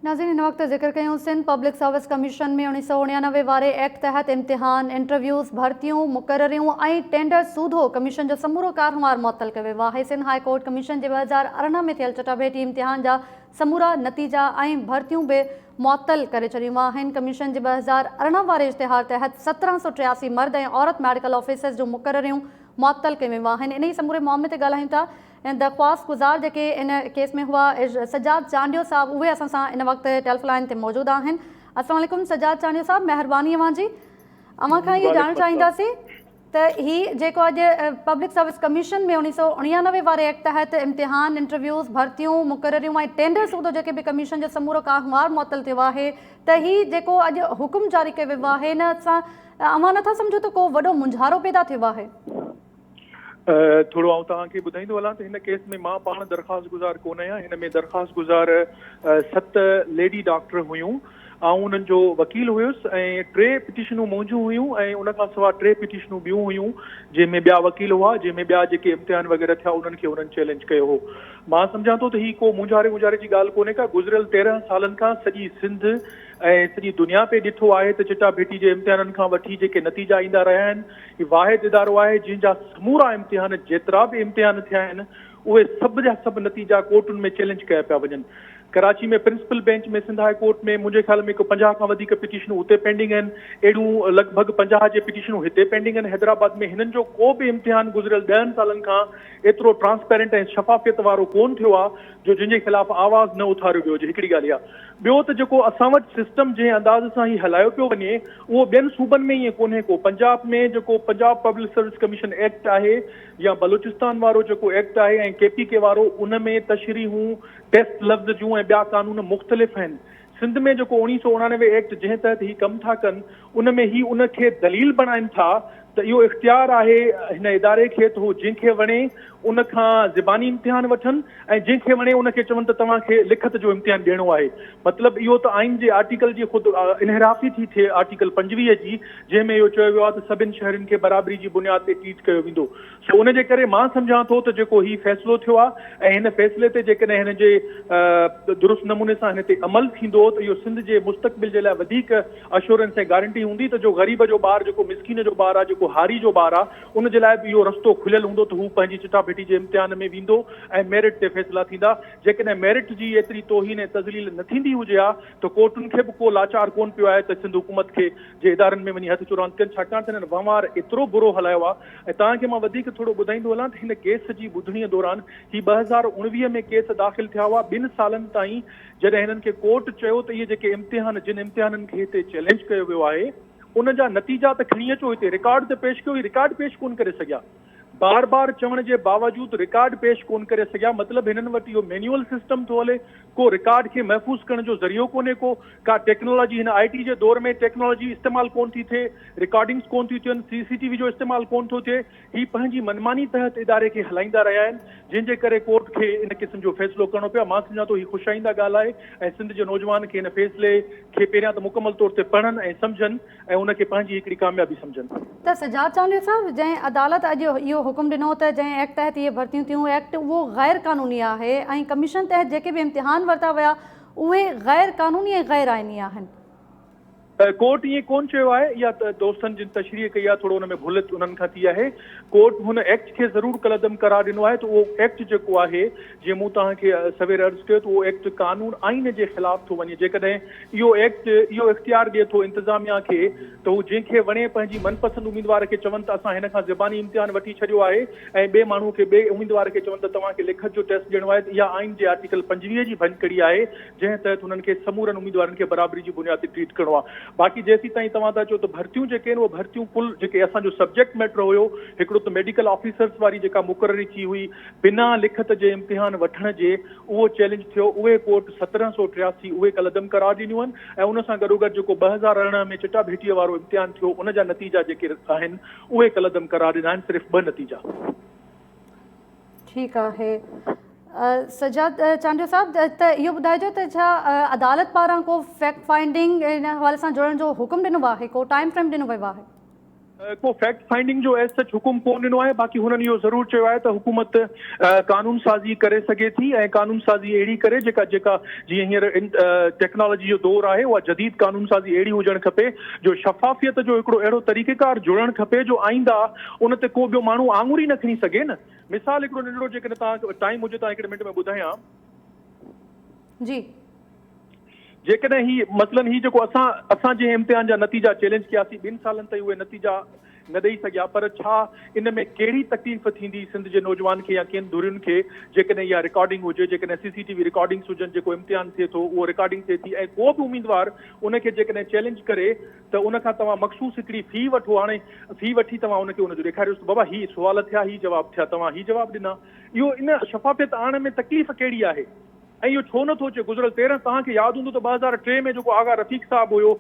ناظرين هن وقت ذڪر ڪيون سنڌ پبلڪ سروس ڪميشن ۾ 1999 واري ايڪٽ تحت امتحان، انٽرويوز، ڀرتيون، مقرريون ۽ ٽينڊر سوڌو ڪميشن جو سمورو ڪاروهنوار معطل ڪيو ويو آهي. سنڌ هاء ڪورٽ ڪميشن جي 2018 ۾ ٿيل چٽاڀيٽي امتحان جا سمورا نتيجا ۽ ڀرتيون به معطل ڪري ڇڏيون آهن. ڪميشن جي 2018 واري اشتهار تحت 1783 مرد ۽ عورت ميڊيڪل آفيسرز جون مقرريون معطل ڪيون ويون آهن. انهي سموري معاملي تي ڳالهايون ٿا ۽ درخواست گذار جيڪي ان ڪيس ۾ هئا سجاد چانڊيو صاحب اهي اسان سان ان وقت ٽيلف لائن تي موجود آهن. السلام عليڪم سجاد چانڊيو صاحب مهرباني اوهان جي اوهان کان اهو ڄاڻڻ چاهينداسين ته هي جيڪو اڄ پبلڪ سروس ڪميشن ۾ 1999 واري ايڪٽ تحت امتحان انٽرويوز ڀرتيون مقرريون ۽ ٽينڊر سوڌو جيڪي به ڪميشن جو سمورو ڪاروهنوار معطل ٿيو آهي ته هي جيڪو اڄ حڪم جاري ڪيو ويو آهي ان سان اوهان نٿا سمجهو ته ڪو وڏو مونجهارو پيدا ٿيو آهي؟ ٿورو آئون توهان کي ٻڌائيندو هلان ته هن ڪيس ۾ مان پاڻ درخواست گذار ڪونه آهيان هن ۾ درخواست گذار ست ليڊي ڊاڪٽر هيون آئون انهن جو وڪيل هيس ۽ ٽي پٽيشنون منهنجون هيون ۽ ان کان سواء ٽي پٽيشنون ٻيون هيون جنهن ۾ ٻيا وڪيل هئا جنهن ۾ ٻيا جيڪي امتحان وغيره ٿيا انهن کي انهن چئلينج ڪيو هو مان سمجهان ٿو ته هي ڪو مونجهاري مونجهاري جي ڳالهه ڪونهي ڪا گذريل 13 سالن کان سڄي سنڌ ۽ سڄي دنيا پئي ڏٺو آهي ته چٽا ڀيٽي جي امتحانن کان وٺي جيڪي نتيجا ايندا رهيا آهن هي واحد ادارو آهي جنهن جا سمورا امتحان جيترا به امتحان ٿيا آهن اهي سڀ جا سڀ نتيجا ڪورٽن ۾ چئلينج ڪيا پيا وڃن. Karachi ۾ principal bench ۾ Sindh high court ۾ منهنجي خيال ۾ هڪ 50 کان وڌيڪ پٽيشنون اتي پينڊنگ آهن اهڙيون لڳ ڀڳ 50 جي پٽيشنون هتي پينڊنگ آهن حيدرآباد ۾ هنن جو ڪو به امتحان گذريل ڏهن سالن کان ايترو ٽرانسپيرنٽ ۽ شفافيت وارو ڪون ٿيو آهي جو جنهن جي خلاف آواز نه اٿاريو ويو هجي هڪڙي ڳالهه اها ٻيو ته جيڪو اسان وٽ سسٽم جنهن انداز سان هي هلايو پيو وڃي اهو ٻين صوبن ۾ ائين ڪونهي ڪو پنجاب ۾ جيڪو Punjab public service commission act آهي يا بلوچستان وارو جيڪو ايڪٽ آهي ۽ ڪي پي ڪي وارو ان ۾ تشريحون ٽيسٽ لفظ جون ۽ ٻيا قانون مختلف آهن سنڌ ۾ جيڪو 1989 ايڪٽ جنهن تحت هي ڪم ٿا ڪن ان ۾ هي ان کي دليل بڻائن ٿا ته اهو اختيار آهي هن اداري کي ته هو جنهن کي وڻي ان کان زباني امتحان وٺن ۽ جنهن کي وڻي ان کي چون ته توهان کي لکت جو امتحان ڏيڻو آهي. مطلب اهو ته آئين جي آرٽيڪل جي خود انحرافي ٿي ٿئي آرٽيڪل 25 جي جنهن ۾ اهو چيو ويو آهي ته سڀن شهرين کي برابري جي بنياد تي ٽريٽ ڪيو ويندو. سو ان جي ڪري مان سمجهان ٿو ته جيڪو هي فيصلو ٿيو آهي ۽ هن فيصلي تي جيڪڏهن هن جي درست نموني سان هن تي عمل ٿيندو ته اهو سنڌ جي مستقبل جي لاء وڌيڪ اشورنس ۽ گارنٽي هوندي ته جو غريب جو ٻار جيڪو مسڪين جو ٻار آهي جيڪو هاري جو ٻار آهي ان جي لاء به اهو رستو کليل هوندو ته هو پنهنجي چٽاڀيٽي جي امتحان ۾ ويندو ۽ ميرٽ تي فيصلا ٿيندا جيڪڏهن ميرٽ جي ايتري توهين ۽ تذليل نه ٿيندي هجي ها ته ڪورٽن کي به ڪو لاچار ڪونه پيو آهي ته سنڌ حڪومت کي جي ادارن ۾ وڃي هٿ چراند ڪن ڇاڪاڻ ته هنن وهنوار ايترو برو هلايو آهي ۽ توهان کي مان وڌيڪ ٿورو ٻڌائيندو هلان ته هن ڪيس جي ٻڌڻي دوران هي 2019 ۾ ڪيس داخل ٿيا هئا ٻن سالن تائين جڏهن هنن کي ڪورٽ چيو ته اهي جيڪي امتحان جن امتحانن کي هتي چئلينج ڪيو ويو آهي ان جا نتيجا ته کڻي اچو هتي رڪارڊ ته پيش ڪيو هي رڪارڊ پيش ڪونه ڪري سگهيا بار بار چوڻ جي باوجود رڪارڊ پيش ڪونه ڪري سگهيا مطلب هنن وٽ اهو مينيول سسٽم ٿو هلي ڪو رڪارڊ کي محفوظ ڪرڻ جو ذريعو ڪونهي ڪو ڪا ٽيڪنالاجي هن آء ٽي جي دور ۾ ٽيڪنالاجي استعمال ڪونه ٿي ٿئي رڪارڊنگس ڪونه ٿيون ٿين سي سي ٽي وي جو استعمال ڪونه ٿو ٿئي هي پنهنجي منماني تحت اداري کي هلائيندا رهيا آهن، جنهن جي ڪري ڪورٽ کي ان قسم جو فيصلو ڪرڻو پيو. مان سمجهان ٿو هي خوش آئنده ڳالهه آهي ۽ سنڌ جي نوجوان کي هن فيصلي کي پهريان ته مڪمل طور تي پڙهن ۽ سمجهن ۽ ان کي پنهنجي هڪڙي ڪاميابي سمجهن. ته سجاد چانڊيو صاحب جنهن عدالت اڄ اهو حڪم ڏنو ته جنهن ايڪٽ تحت اهي ڀرتيون ٿيون ايڪٽ اهو غير قانوني آهي ۽ ڪميشن تحت جيڪي به امتحان ورتا ويا اهي غير قانوني ۽ غير آئيني آهن. ڪورٽ ائين ڪونه چيو آهي، اها دوستن جن تشريح ڪئي آهي ٿورو ان ۾ ڀل انهن کان ٿي آهي. ڪورٽ هن ايڪٽ کي ضرور ڪالعدم قرار ڏنو آهي ته اهو ايڪٽ جيڪو آهي جيئن مون توهان کي سوير عرض ڪيو ته اهو ايڪٽ قانون آئين جي خلاف ٿو وڃي جيڪڏهن اهو ايڪٽ اهو اختيار ڏئي ٿو انتظاميا کي ته هو جنهن کي وڻي پنهنجي من پسند اميدوار کي چون ته اسان هن کان زباني امتحان وٺي ڇڏيو آهي ۽ ٻئي ماڻهو کي ٻئي اميدوار کي چون ته توهان کي لکت جو ٽيسٽ ڏيڻو آهي ته اها آئين جي آرٽيڪل 25 جي ڀڃڪڙي آهي جنهن تحت هنن کي سمورن اميدوارن کي برابري جي بنياد تي ٽريٽ ڪرڻو آهي. باقي جيسيتائين توهان ٿا چئو ته ڀرتيون جيڪي آهن اهي ڀرتيون ڪل جيڪي اسان جو سبجيڪٽ ميٽر هيو هڪڙو ته ميڊيڪل آفيسرس واري جيڪا مقرري ٿي هئي بنا لکت جي امتحان وٺڻ جي اهو چئلينج ٿيو اهي ڪورٽ 1783 اهي ڪالعدم قرار ڏنيون آهن ۽ ان سان گڏوگڏ جيڪو 2018 ۾ چٽا ڀيٽيء وارو امتحان ٿيو ان جا نتيجا جيڪي آهن اهي ڪالعدم قرار ڏنا آهن صرف ٻه نتيجا. ٺيڪ آهي سجاد چانڊيو صاحب ته اهو ٻڌائجو ته ڇا عدالت پاران ڪو فيڪٽ فائنڊنگ ان حوالي سان جوڙڻ جو حڪم ڏنو آهي ڪو ٽائيم فريم ڏنو ويو آهي؟ ڪو فيڪٽ فائنڊنگ جو ايز سچ حڪم ڪونه ڏنو آهي باقي هنن اهو ضرور چيو آهي ته حڪومت قانون سازي ڪري سگهي ٿي ۽ قانون سازي اهڙي ڪري جيڪا جيڪا جيئن هينئر ٽيڪنالاجي جو دور آهي اها جديد قانون سازي اهڙي هجڻ کپي جو شفافيت جو هڪڙو اهڙو طريقيڪار جوڙڻ کپي جو آئنده ان تي ڪو ٻيو ماڻهو آڱر ئي نه کڻي سگهي نه مثال هڪڙو ننڍڙو جيڪڏهن توهان ٽائيم هجي ته هڪڙي منٽ ۾ ٻڌايان. جي. جيڪڏهن هي مثلاً هي جيڪو اسان اسان جنهن امتحان جا نتيجا چئلينج ڪياسين ٻن سالن تائين اهي نتيجا نه ڏئي سگهيا پر ڇا ان ۾ ڪهڙي تڪليف ٿيندي سنڌ جي نوجوان کي يا ڪن ڌرين کي جيڪڏهن اها رڪارڊنگ هجي جيڪڏهن سي سي ٽي وي رڪارڊنگس هجن جيڪو امتحان ٿئي ٿو اهو رڪارڊنگ ٿئي ٿي ۽ ڪو به اميدوار ان کي جيڪڏهن چئلينج ڪري ته ان کان توهان مخصوص هڪڙي في وٺو هاڻي في وٺي توهان ان کي ان جو ڏيکاريوس ته بابا هي سوال ٿيا هي جواب ٿيا توهان هي جواب ڏنا اهو ان شفافيت آڻڻ ۾ تڪليف ڪهڙي آهي؟ ۽ اهو ڇو نه ٿو اچي گذريل 13 توهان کي ياد هوندو ته 2003 ۾ جيڪو آغا رفيق صاحب هيو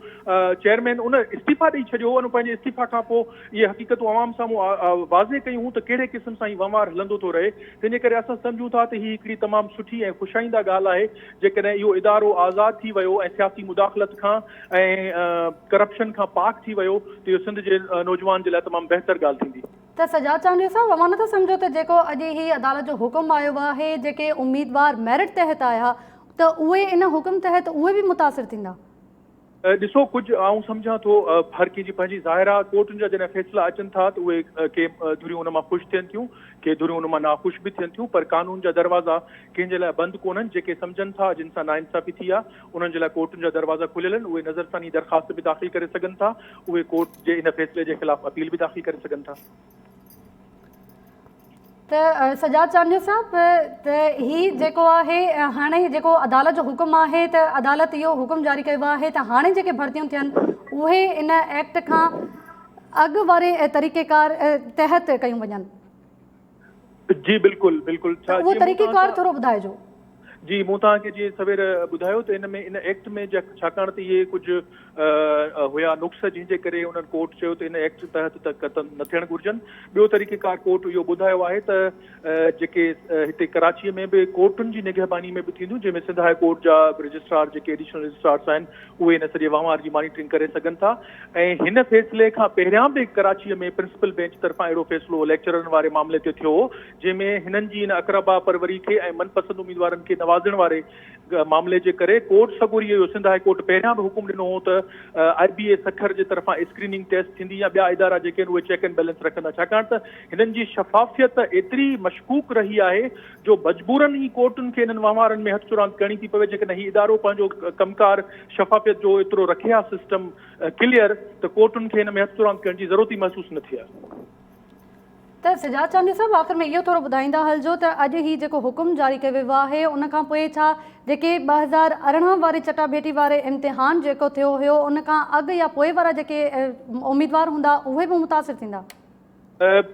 چيئرمين ان استعيفا ڏئي ڇڏيو هو ۽ پنهنجي استعيفا کان پوء اهي حقيقتون عوام سامهون واضح ڪيون هيون ته ڪهڙي قسم سان هي وهنوار هلندو ٿو رهي تنهن جي ڪري اسان سمجهون ٿا ته هي هڪڙي تمام سٺي ۽ خوش آئنده ڳالهه آهي جيڪڏهن اهو ادارو آزاد ٿي ويو ۽ سياسي مداخلت کان ۽ ڪرپشن کان پاڪ ٿي ويو ته اهو سنڌ جي نوجوان جي لاء تمام بهتر ڳالهه ٿيندي. ته سجاد چانڊيو صاحب اوهان نٿا سمجهو ته جيڪو اڄ هي عدالت جو حڪم آيو آهي جيڪي اميدوار ميرٽ تحت آيا ته اهي ان حڪم تحت اهي به متاثر ٿيندا. ڏسو ڪجهه آئون سمجهان ٿو هر ڪنهن جي پنهنجي ظاهر آ ڪورٽن جا جڏهن فيصلا اچن ٿا ته اهي ڪي ڌريون ان مان خوش ٿين ٿيون ڪي ڌريون ان مان ناخوش به ٿين ٿيون پر قانون جا دروازا ڪنهن جي لاء بند ڪونهن جيڪي سمجهن ٿا جن سان ناانصافي ٿي آ انهن جي لاء ڪورٽن جا دروازا کليل آهن اهي نظرثاني درخواست به داخل ڪري سگهن ٿا اهي ڪورٽ جي ان فيصلي جي خلاف اپيل به داخل ڪري سگهن ٿا. ته سجاد چانڊيو صاحب ته هي جيڪو آهي هاڻي جيڪو عدالت جو حڪم آهي ته عدالت اهو حڪم جاري ڪيو آهي ته هاڻي جيڪي ڀرتيون ٿين اهي ان ايڪٽ کان اڳ واري طريقيڪار تحت ڪيون وڃن. جي بلڪل بلڪل ته اهو طريقي ڪار ٿورو ٻڌائجو. جي مون توهان کي جيئن سوير ٻڌايو ته ان ۾ ان ايڪٽ ۾ ڇاڪاڻ ته اهي ڪجهه هيا نقص جنهن جي ڪري انهن ڪورٽ چيو ته ان ايڪٽ تحت ته قتل نه ٿيڻ گهرجن ٻيو طريقي ڪار ڪورٽ اهو ٻڌايو آهي ته جيڪي هتي ڪراچي ۾ به ڪورٽن جي نگهباني ۾ به ٿينديون جنهن ۾ سنڌ هاء ڪورٽ جا رجسٽرار جيڪي ايڊيشنل رجسٽرارس آهن اهي ان سڄي وهنوار جي مانيٽرنگ ڪري سگهن ٿا ۽ هن فيصلي کان پهريان به ڪراچيء ۾ پرنسپل بينچ طرفان اهڙو فيصلو ليڪچررن واري معاملي تي ٿيو هو جنهن ۾ هنن جي ان اقربا پروري کي ۽ من پسند اميدوارن کي نوازڻ واري معاملي جي ڪري ڪورٽ سڳوريء اهو سنڌ هاء ڪورٽ پهريان به حڪم ڏنو هو ته آء بي اي سکر جي طرفان اسڪريننگ ٽيسٽ ٿيندي يا ٻيا ادارا جيڪي آهن اهي چيڪ اينڊ بيلنس رکندا ڇاڪاڻ ته هنن جي شفافيت ايتري مشڪوڪ رهي آهي جو مجبورن ئي ڪورٽن کي انهن وهنوارن ۾ هٿ چراند ڪرڻي ٿي پوي، جيڪڏهن هي ادارو پنهنجو ڪم ڪار شفافيت جو ايترو رکي ها سسٽم ڪليئر ته ڪورٽن کي ان ۾ هٿ چراند ڪرڻ جي ضرورت ئي محسوس نه ٿئي ها. ته سجاد چانڊيو صاحب آخر ۾ اهو ٿورو ٻڌائيندا هلجو ته اڄ هي جيڪو حڪم جاري ڪيو ويو آهي ان کان پوء ڇا جيڪي 2018 واري چٽاڀيٽي واري امتحان جيڪو ٿيو هيو ان کان اڳ يا پوء وارا جيڪي اميدوار هوندا اهي به متاثر ٿيندا؟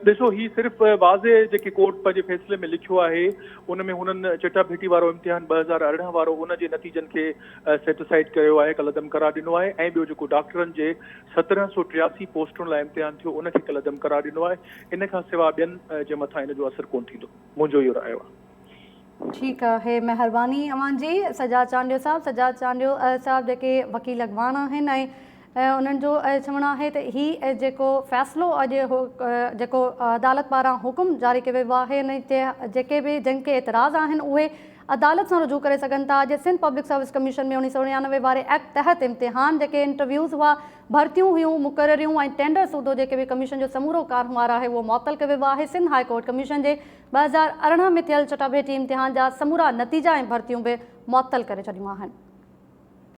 ڏسو هي صرف واضح جيڪي ڪورٽ پنهنجي فيصلي ۾ لکيو آهي ان ۾ هنن چٽا ڀيٽي وارو امتحان 2018 وارو ان جي نتيجن کي سيٽ اسائيڊ ڪيو آهي ڪالعدم قرار ڏنو آهي ۽ ٻيو جيڪو ڊاڪٽرن جي 1783 پوسٽن لاء امتحان ٿيو ان کي ڪالعدم قرار ڏنو آهي ان کان سواء ٻين جي مٿان ان جو اثر ڪونه ٿيندو منهنجو اهو رايو آهي. ٺيڪ آهي مهرباني اوهان جي سجاد چانڊيو صاحب سجاد چانڊيو صاحب جيڪي وڪيل اڳواڻ آهن ۽ انهن جو چوڻ آهي ته هي جيڪو فيصلو اڄ جيڪو عدالت پاران حڪم جاري ڪيو ويو آهي ان تي جيڪي به جن کي اعتراض آهن اهي عدالت سان رجوع ڪري سگهن ٿا. اڄ سنڌ پبلڪ سروس ڪميشن ۾ 1999 واري ايڪٽ تحت امتحان جيڪي انٽرويوز هئا، ڀرتيون هيون، مقرريون ۽ ٽينڊر سوڌو جيڪي به ڪميشن جو سمورو ڪاروهنوار آهي اهو معطل ڪيو ويو آهي. سنڌ هاء ڪورٽ ڪميشن جي 2018 ۾ ٿيل چٽاڀيٽي امتحان جا سمورا نتيجا ۽ ڀرتيون به معطل ڪري ڇڏيون آهن.